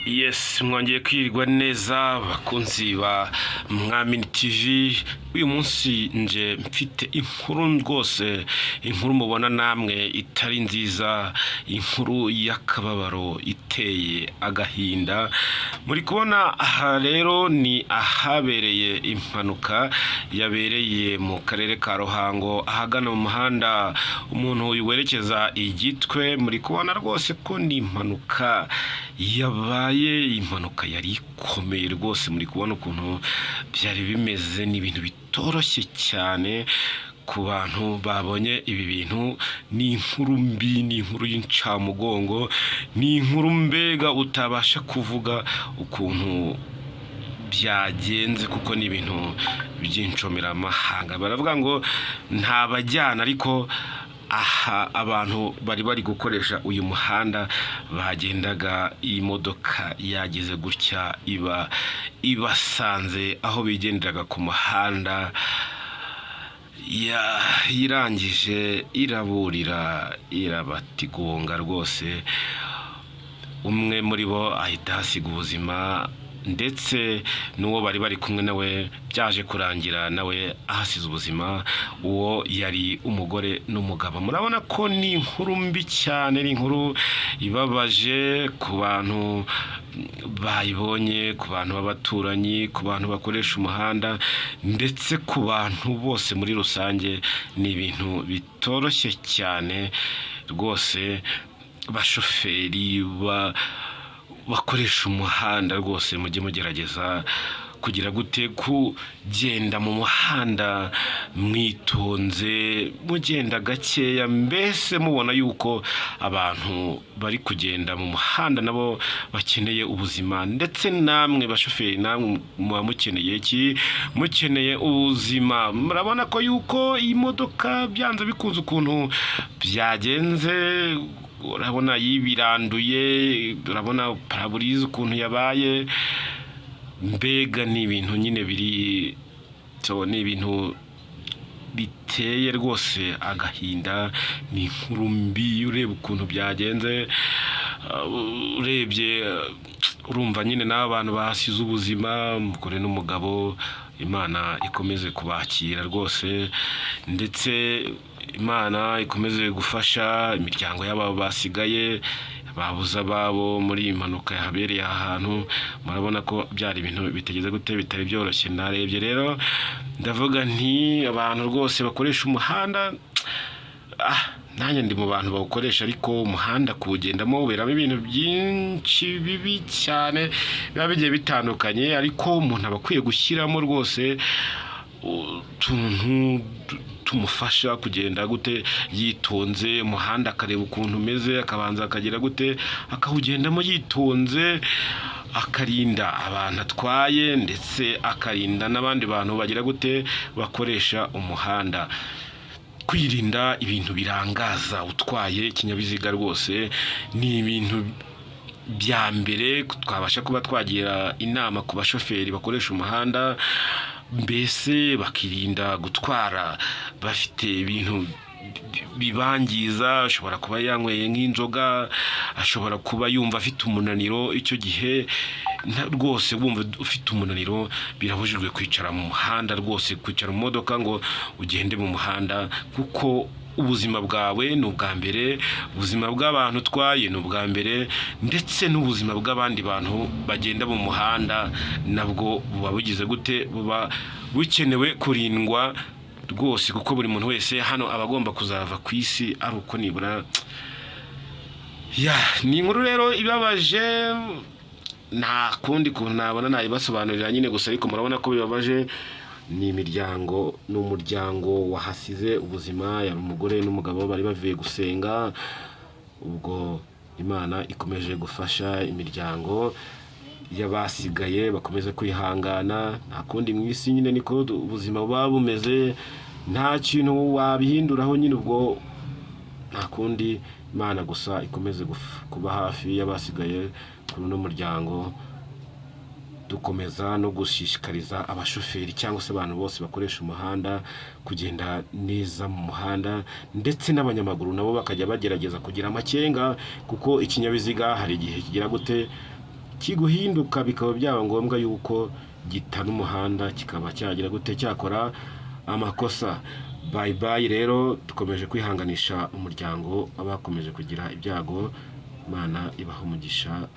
Yes, mwongeye kwirwa neza bakunzi ba Mwamini TV. Uyu munsi nje mfite inkuru rwose, inkuru mubona namwe itari nziza, inkuru y'akababaro iteye agahinda. Muri kubona aha rero ni ahabereye impanuka yabereye mu karere ka Ruhango, ahagana mu muhanda umuntu werekeza i Gitwe. Muri kubona rwose ko ni impanuka yabaye, impanuka yari ikomeye rwose. Muri kubona ukuntu byari bimeze, ni ibintu bitoroshye cyane ku bantu babonye ibi bintu. Ni inkuru mbi, ni inkuru y'incamugongo, ni inkuru mbega utabasha kuvuga ukuntu byagenze, kuko ni ibintu by'inshoberamahanga. Baravuga ngo nta bajyana, ariko aha abantu bari bari gukoresha uyu muhanda bagendaga, iyi modoka yagize gutya iba ibasanze aho bigenderaga ku muhanda, irangije iraburira, irabatigonga rwose. Umwe muri bo ahita ahasiga ubuzima, ndetse n'uwo bari bari kumwe nawe byaje kurangira nawe ahasize ubuzima. Uwo yari umugore n'umugabo. Murabona ko ni inkuru mbi cyane, ni inkuru ibabaje ku bantu bayibonye, ku bantu b'abaturanyi, ku bantu bakoresha umuhanda, ndetse ku bantu bose muri rusange. Ni ibintu bitoroshye cyane rwose. Bashoferi bakoresha umuhanda rwose, mujye mugerageza kugira gute, kugenda mu muhanda mwitonze, mugenda gakeya, mbese mubona yuko abantu bari kugenda mu muhanda nabo bakeneye ubuzima. Ndetse namwe bashoferi, namwe muba mukeneye iki? Mukeneye ubuzima. Murabona ko yuko iyi modoka byanze bikunze ukuntu byagenze, urabona yibiranduye, urabona pare-brise ukuntu yabaye. Mbega ni ibintu nyine biri so, ni ibintu biteye rwose agahinda, ni inkuru mbi. Ureba ukuntu byagenze, urebye urumva nyine n'aba bantu bahasize ubuzima, umugore n'umugabo. Imana ikomeze kubakira rwose, ndetse Imana ikomeze gufasha imiryango y'aba basigaye babuze ababo muri iyi mpanuka yahabereye aha hantu. Murabona ko byari ibintu bitageze gute, bitari byoroshye. Narebye rero ndavuga nti abantu rwose bakoresha umuhanda, nanjye ndi mu bantu bawukoresha, ariko umuhanda kuwugendamo uberamo ibintu byinshi bibi cyane biba bigiye bitandukanye, ariko umuntu aba akwiye gushyiramo rwose utuntu tumufasha kugenda gute yitonze umuhanda, akareba ukuntu umeze, akabanza akagira gute, akawugendamo yitonze, akarinda abantu atwaye, ndetse akarinda n'abandi bantu bagira gute, bakoresha umuhanda. Kwirinda ibintu birangaza utwaye ikinyabiziga rwose ni ibintu bya mbere twabasha kuba twagira inama ku bashoferi bakoresha umuhanda, mbese bakirinda gutwara bafite ibintu bibangiza. Ashobora kuba yanyweye nk'inzoga, ashobora kuba yumva afite umunaniro. Icyo gihe rwose wumva ufite umunaniro, birabujijwe kwicara mu muhanda rwose, kwicara mu modoka ngo ugende mu muhanda, kuko ubuzima bwawe ni ubwa mbere, ubuzima bw'abantu utwaye ni ubwa mbere, ndetse n'ubuzima bw'abandi bantu bagenda mu muhanda nabwo buba bugize gute, buba bukenewe kurindwa rwose, kuko buri muntu wese hano aba agomba kuzava ku isi ari uko nibura ya. Ni inkuru rero ibabaje, nta kundi kuntu nabona nayibasobanurira nyine gusa, ariko murabona ko bibabaje. Ni imiryango, ni umuryango wahasize ubuzima, yari umugore n'umugabo bari bavuye gusenga. Ubwo Imana ikomeje gufasha imiryango y'abasigaye, bakomeze kwihangana. Nta kundi, mu isi nyine niko ubuzima buba bumeze, nta kintu wabihinduraho nyine. Ubwo nta kundi, Imana gusa ikomeze kuba hafi y'abasigaye kuri uno muryango. Dukomeza no gushishikariza abashoferi cyangwa se abantu bose bakoresha umuhanda kugenda neza mu muhanda, ndetse n'abanyamaguru nabo bakajya bagerageza kugira amakenga, kuko ikinyabiziga hari igihe kigira gute. kiguhinduka, bikaba byaba ngombwa yuko gitana umuhanda, kikaba cyagira gute, cyakora amakosa. Bye bye. Rero dukomeje kwihanganisha umuryango w'abakomeje kugira ibyago. Imana ibaha umugisha.